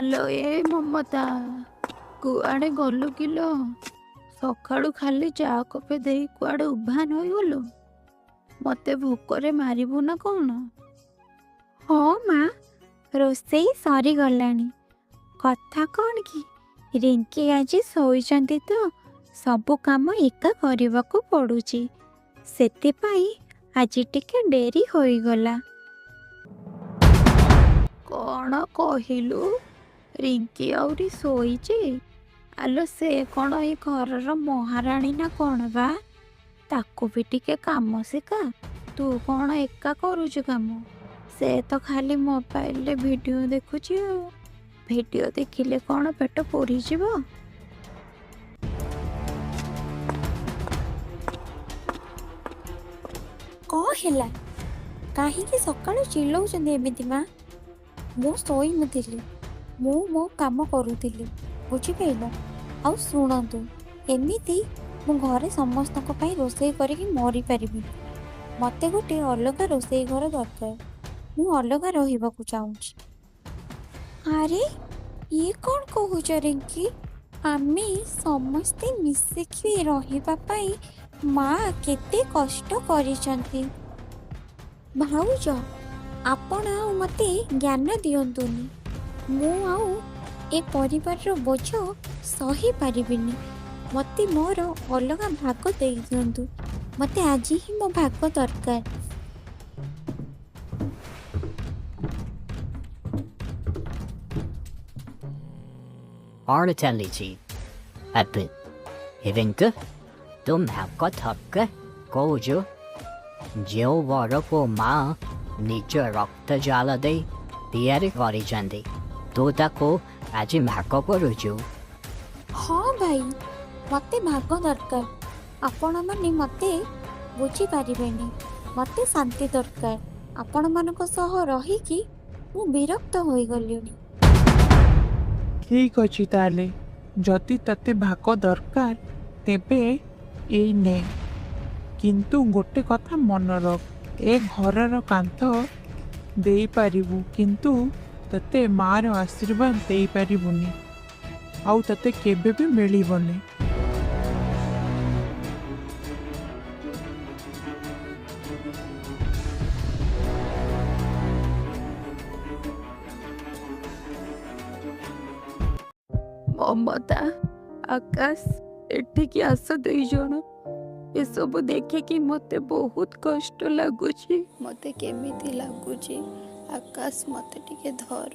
ଆଲୋ ଏ ମମତା, କୁଆଡ଼େ ଗଲୁ କିଲୋ? ସକାଳୁ ଖାଲି ଚା କପେ ଦେଇ କୁଆଡ଼େ ଉଭାନ ହୋଇଗଲୁ? ମତେ ଭୋକରେ ମାରିବୁ ନା କଣ? ହଁ ମା, ରୋଷେଇ ସରିଗଲାଣି। କଥା କ'ଣ କି, ରିଙ୍କି ଆଜି ଶୋଇଛନ୍ତି ତ ସବୁ କାମ ଏକା କରିବାକୁ ପଡ଼ୁଛି, ସେଥିପାଇଁ ଆଜି ଟିକେ ଡେରି ହୋଇଗଲା। କଣ କହିଲୁ? ରିଙ୍କି ଆହୁରି ଶୋଇଛି? ଆଲୋ ସେ କଣ ଏଇ ଘରର ମହାରାଣୀ ନା କଣ ବା? ତାକୁ ବି ଟିକେ କାମ ଶିଖା। ତୁ କଣ ଏକା କରୁଛୁ କାମ? ସେ ତ ଖାଲି ମୋବାଇଲରେ ଭିଡ଼ିଓ ଦେଖୁଛି। ଆଉ ଭିଡ଼ିଓ ଦେଖିଲେ କଣ ପେଟ ପୁରିଯିବ? କ'ଣ ହେଲା? କାହିଁକି ସକାଳୁ ଚିଲଉଛନ୍ତି ଏମିତି ମା? ମୁଁ ଶୋଇନଥିଲି, ମୁଁ ମୋ କାମ କରୁଥିଲି, ବୁଝିପାରିଲ? ଆଉ ଶୁଣନ୍ତୁ, ଏମିତି ମୁଁ ଘରେ ସମସ୍ତଙ୍କ ପାଇଁ ରୋଷେଇ କରିକି ମରିପାରିବିନି। ମୋତେ ଗୋଟେ ଅଲଗା ରୋଷେଇ ଘର ଦରକାର। ମୁଁ ଅଲଗା ରହିବାକୁ ଚାହୁଁଛି। ଆରେ ଇଏ କ'ଣ କହୁଛ ରିଙ୍କି? ଆମେ ସମସ୍ତେ ମିଶିକି ରହିବା ପାଇଁ ମା କେତେ କଷ୍ଟ କରିଛନ୍ତି। ଭାଉଜ, ଆପଣ ଆଉ ମୋତେ ଜ୍ଞାନ ଦିଅନ୍ତୁନି। ମୁଁ ଆଉ ଏ ପରିବାରର ବୋଝ ସହିପାରିବିନି। ମୋତେ ମୋର ଅଲଗା ଭାଗ ଦେଇଦିଅନ୍ତୁ। ମୋତେ ଆଜି ହିଁ ମୋ ଭାଗ ଦରକାର। କଣ ଚାଲିଛି ଏବେ? ରିଙ୍କୁ, ତୁ ଭାଗ ଥକ୍କେ କହୁଛୁ? ଯେଉଁ ବରକୁ ମା ନିଜ ରକ୍ତ ଜାଳ ଦେଇ ତିଆରି କରିଛନ୍ତି, ତୁ ତାକୁ ଆଜି ଭାଗ କରୁଛୁ? ହଁ ଭାଇ, ମୋତେ ଭାଗ ଦରକାର। ଆପଣମାନେ ମୋତେ ବୁଝିପାରିବେନି। ମୋତେ ଶାନ୍ତି ଦରକାର। ଆପଣମାନଙ୍କ ସହ ରହିକି ମୁଁ ବିରକ୍ତ ହୋଇଗଲିଣି। ଠିକ୍ ଅଛି ତାହେଲେ, ଯଦି ତତେ ଭାଗ ଦରକାର ତେବେ ଏଇ ନେ। କିନ୍ତୁ ଗୋଟେ କଥା ମନେ ରଖ, ଏ ଘରର କାନ୍ଥ ଦେଇପାରିବୁ କିନ୍ତୁ ତତେ ମାର ଆଶୀର୍ବାଦ ଦେଇପାରିବୁନି, ଆଉ ତତେ କେବେ ବି ମିଳିବନି। ମମତା, ଆକାଶ, ଏଠିକି ଆସ ଦୁଇ ଜଣ। ଏସବୁ ଦେଖିକି ମତେ ବହୁତ କଷ୍ଟ ଲାଗୁଛି। ମତେ କେମିତି ଲାଗୁଛି। ଆକାଶ, ମତେ ଟିକେ ଧର।